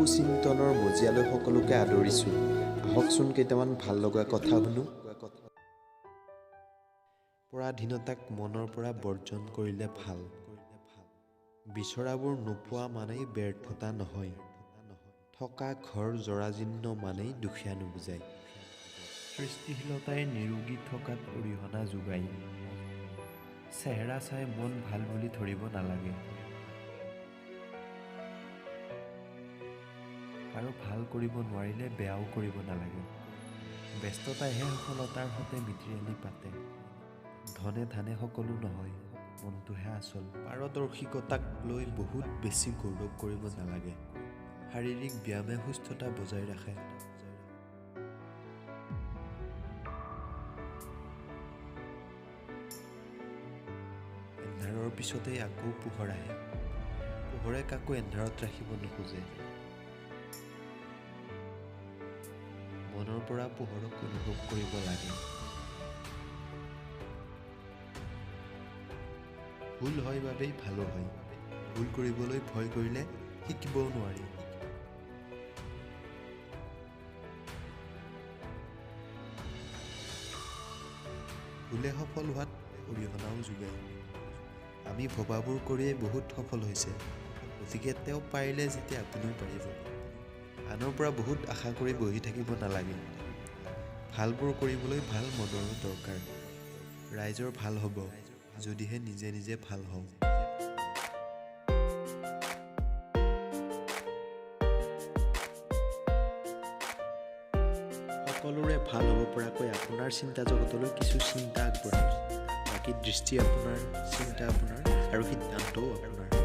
সুচিন্তনৰ মজিয়ালৈ সকলোকে আদৰিছোঁ। আহকচোন কেইটামান ভাল লগা কথা শুনো। পৰাধীনতাক মনৰ পৰা বৰ্জন কৰিলে ভাল। বিচৰাবোৰ নোপোৱা মানেই ব্যৰ্থতা নহয়। থকা ঘৰ জৰাজীৰ্ণ মানেই দুখীয়া নুবুজায়। সৃষ্টিশীলতাই নিৰোগী থকাত অৰিহণা যোগায়। চেহেৰা চাই মন ভাল বুলি ধৰিব নালাগে। কাৰো ভাল কৰিব নোৱাৰিলে বেয়াও কৰিব নালাগে। ব্যস্ততাইহে সফলতাৰ সতে মিতিৰালি পাতে। ধনে ধানে সকলো নহয়, মনটোহে আচল। পাৰদৰ্শিকতাক লৈ বহুত বেছি গৌৰৱ কৰিব নালাগে। শাৰীৰিক ব্যায়ামে সুস্থতা বজাই ৰাখে। এন্ধাৰৰ পিছতেই আকৌ পোহৰ আহে। পোহৰে কাকো এন্ধাৰত ৰাখিব নোখোজে। মনৰ পৰা পোহৰক অনুভৱ কৰিব লাগে। ভুল হয় বাবেই ভালো হয়। ভুল কৰিবলৈ ভয় কৰিলে শিকিবও নোৱাৰি। ভুলে সফল হোৱাত অৰিহণাও যোগায়। আমি ভবাবোৰ কৰিয়েই বহুত সফল হৈছে, গতিকে তেওঁ পাৰিলে যেতিয়া আপুনিও পাৰিব। আনৰ পৰা বহুত আশা কৰি বহি থাকিব নালাগে। ভালবোৰ কৰিবলৈ ভাল মনৰো দৰকাৰ। ৰাইজৰ ভাল হ'ব যদিহে নিজে নিজে ভাল হওঁ। সকলোৰে ভাল হ'ব পৰাকৈ আপোনাৰ চিন্তা জগতলৈ কিছু চিন্তা আগবঢ়াওক। বাকী দৃষ্টি আপোনাৰ, চিন্তা আপোনাৰ আৰু সিদ্ধান্তও আপোনাৰ।